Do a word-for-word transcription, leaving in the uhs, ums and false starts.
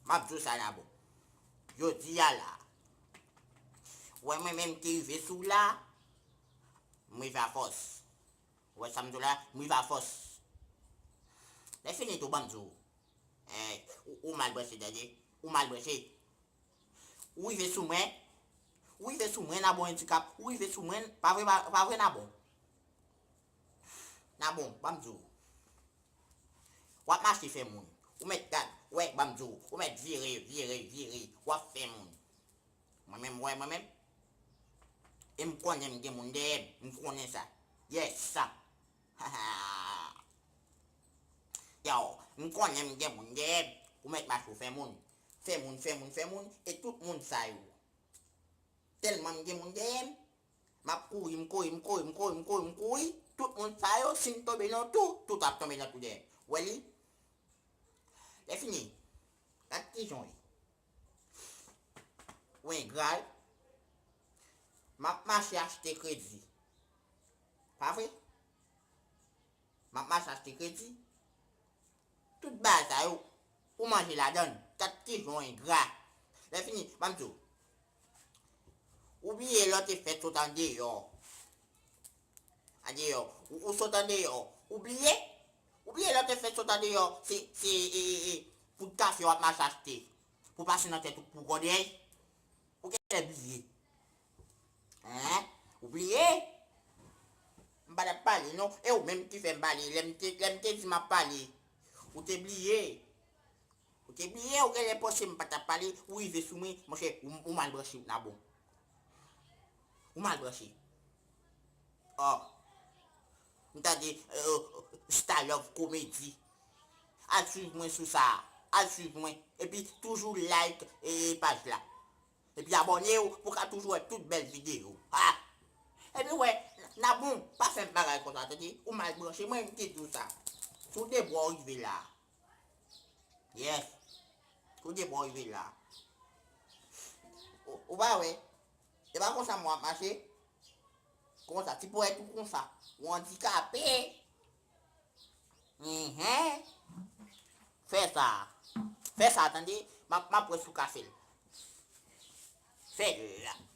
M ap di w sa Nabon. Jodi a la, wè mwen menm ki rive sou w la, m rive a fòs. Ou wè sa m di w la, m rive a fòs. Lè fini tou, ban m di w. Eh, ou, ou mal branche, tande. Ou mal branche. Ou rive sou mwen. Ou rive sou mwen, Nabon Andikap. Ou rive sou mwen, pa vre, pa, pa vre, Nabon. Nabon, ban m di w. W ap mache fè moun. Ou mèt gad, wè, ban m di w. Ou mèt vire, vire, vire. W ap fè moun. Mwen menm, wè, mwen menm. E m konnen m gen moun dèyè m. M konnen sa. Yes, sa. Yo, m konnen m gen moun dèyè m. Ou mèt mache w fè moun. Fè moun, fè moun, fè moun. E tout moun sa yo. Tèlman m gen moun dèyè m, m ap kouri, m kouri, m kouri, m kouri, m kouri, m kouri. Tout moun sa yo, si m tonbe nan tou, tout ap tonbe nan tou dèyè m. Wè li? Lè fini, gad kijan w ye. Ou engra wi. M ap mache achte kredi. Pa vre? M ap mache achte kredi. Tout bagay sa yo, ou manje ladan l. Gad kijan w engra. Lè fini, ban m di w. Ou bliye lè w te fèt sot andeyò. Andeyò. Ou, ou sot andeyò. Ou bliye? Ou bliye lè w te fèt sot andeyò. Se, se, e, e, e, poud kafe w ap mache achte. Pou pase nan tèt ou pou kòdèy. Ou genlè bliye. Hein? Ou bliye? M pa t ap pale non. E ou menm ki fè m pale. Lè m te, lè m te di m ap pale, ou te bliye. Ou te bliye, ou genlè panse m pa t ap pale, ou rive sou mwen, monchè, ou, ou mal branche, Nabon. Ou mal branche. Oh. M tande, euh, Star Love Comedy. Al swiv mwen sou sa. Al swiv mwen. Epi toujou like, e, paj la. Epi abòne w pou w ka toujou wè tout bèl videyo. Ha! Epi wè, Nabon, pa fè m bagay konsa, tande? Ou mal branche, mwen m te di w sa. Sou de bò w rive la. Yes. Sou de bò w rive la. Ou, ou pa wè? E pa konsa mwen ap mache. Konsa, ti ponyèt ou konsa. Ou andikape. Mhm. Fè sa. Fè sa, tande? M ap, m ap wè si w ka fè l. Fè l.